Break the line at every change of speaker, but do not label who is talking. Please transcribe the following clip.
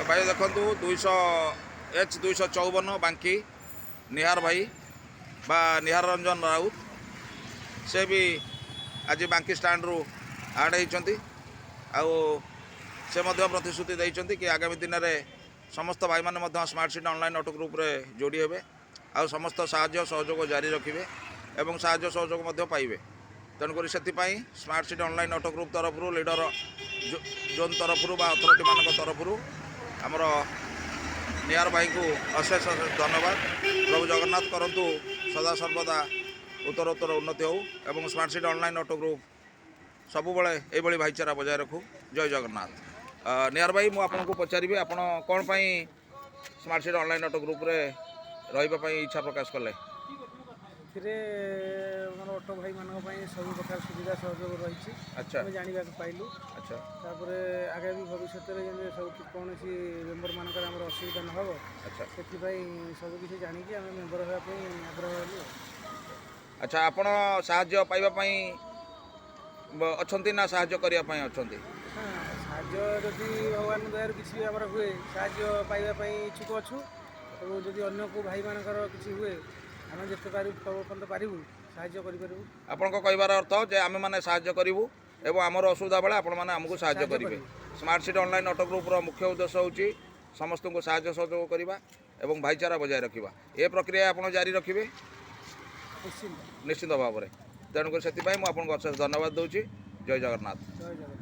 ଭାଇ ଦେଖନ୍ତୁ, 200 ଏଚ୍ 254 ବାଙ୍କି ନିହାର ଭାଇ ବା ନିହାର ରଞ୍ଜନ ରାଉତ, ସେ ବି ଆଜି ବାଙ୍କି ଷ୍ଟାଣ୍ଡରୁ ଆଡ଼୍ ହେଇଛନ୍ତି। ଆଉ ସେ ମଧ୍ୟ ପ୍ରତିଶ୍ରୁତି ଦେଇଛନ୍ତି କି ଆଗାମୀ ଦିନରେ ସମସ୍ତ ଭାଇମାନେ ମଧ୍ୟ ସ୍ମାର୍ଟ ସିଟି ଅନଲାଇନ୍ ଅଟୋ ଗ୍ରୁପ୍ରେ ଯୋଡ଼ି ହେବେ ଆଉ ସମସ୍ତ ସାହାଯ୍ୟ ସହଯୋଗ ଜାରି ରଖିବେ ଏବଂ ସାହାଯ୍ୟ ସହଯୋଗ ମଧ୍ୟ ପାଇବେ। ତେଣୁକରି ସେଥିପାଇଁ smart city online auto group ତରଫରୁ, ଲିଡର ଜୋନ୍ ତରଫରୁ ବା ଅଥରିଟିମାନଙ୍କ ତରଫରୁ ଆମର ନିହାର ଭାଇଙ୍କୁ ଅଶେଷ ଅଶେଷ ଧନ୍ୟବାଦ। ପ୍ରଭୁ ଜଗନ୍ନାଥ କରନ୍ତୁ ସଦା ସର୍ବଦା ଉତ୍ତରୋତ୍ତର ଉନ୍ନତି ହେଉ ଏବଂ smart city online auto group ସବୁବେଳେ ଏଇଭଳି ଭାଇଚାରା ବଜାୟ ରଖୁ। ଜୟ ଜଗନ୍ନାଥ। ନିହାର ଭାଇ, ମୁଁ ଆପଣଙ୍କୁ ପଚାରିବି, ଆପଣ କ'ଣ ପାଇଁ ସ୍ମାର୍ଟ ସିଟି ଅନଲାଇନ୍ ଅଟୋ ଗ୍ରୁପ୍ରେ ରହିବା ପାଇଁ ଇଚ୍ଛା ପ୍ରକାଶ କଲେ?
ଏଥିରେ ଆମର ଅଟୋ ଭାଇମାନଙ୍କ ପାଇଁ ସବୁ ପ୍ରକାର ସୁବିଧା ସହଯୋଗ ରହିଛି। ଆମେ ଜାଣିବାକୁ ପାଇଲୁ। ତାପରେ ଆଗାମୀ ଭବିଷ୍ୟତରେ ଯେମିତି ସବୁ କୌଣସି ମେମ୍ବରମାନଙ୍କର ଆମର ଅସୁବିଧା ନ ହେବ, ସେଥିପାଇଁ ସବୁ କିଛି ଜାଣିକି ଆମେ ମେମ୍ବର ହେବା ପାଇଁ ଆଗ୍ରହ ହେଲୁ ଆଉ।
ଆଚ୍ଛା, ଆପଣ ସାହାଯ୍ୟ ପାଇବା ପାଇଁ ଅଛନ୍ତି ନା ସାହାଯ୍ୟ କରିବା ପାଇଁ ଅଛନ୍ତି?
ହଁ, ସାହାଯ୍ୟ ଯଦି ଭଗବାନଙ୍କ ଦୟାରୁ କିଛି ଆମର ହୁଏ, ସାହାଯ୍ୟ ପାଇବା ପାଇଁ ଇଚ୍ଛୁକ ଅଛୁ ଏବଂ ଯଦି ଅନ୍ୟ କେଉଁ ଭାଇମାନଙ୍କର କିଛି ହୁଏ, ଆମେ ଯେତେ ପାରିବୁ ପର୍ଯ୍ୟନ୍ତ ପାରିବୁ ସାହାଯ୍ୟ କରିପାରିବୁ।
ଆପଣଙ୍କ କହିବାର ଅର୍ଥ ଯେ ଆମେମାନେ ସାହାଯ୍ୟ କରିବୁ ଏବଂ ଆମର ଅସୁବିଧା ବେଳେ ଆପଣମାନେ ଆମକୁ ସାହାଯ୍ୟ
ସାହାଯ୍ୟ
କରିବେ।
କରିବେ।
ସ୍ମାର୍ଟ ସିଟି ଅନଲାଇନ୍ ଅଟୋ ଗ୍ରୁପ୍ର ମୁଖ୍ୟ ଉଦ୍ଦେଶ୍ୟ ହେଉଛି ସମସ୍ତଙ୍କୁ ସାହାଯ୍ୟ ସହଯୋଗ କରିବା ଏବଂ ଭାଇଚାରା ବଜାୟ ରଖିବା। ଏ ପ୍ରକ୍ରିୟା ଆପଣ ଜାରି ରଖିବେ?
ନିଶ୍ଚିନ୍ତ।
ନିଶ୍ଚିତ ଭାବରେ। ତେଣୁକରି ସେଥିପାଇଁ ମୁଁ ଆପଣଙ୍କୁ ଅଶେଷ ଧନ୍ୟବାଦ ଦେଉଛି। ଜୟ ଜଗନ୍ନାଥ।
ଜୟ ଜଗନ୍ନାଥ।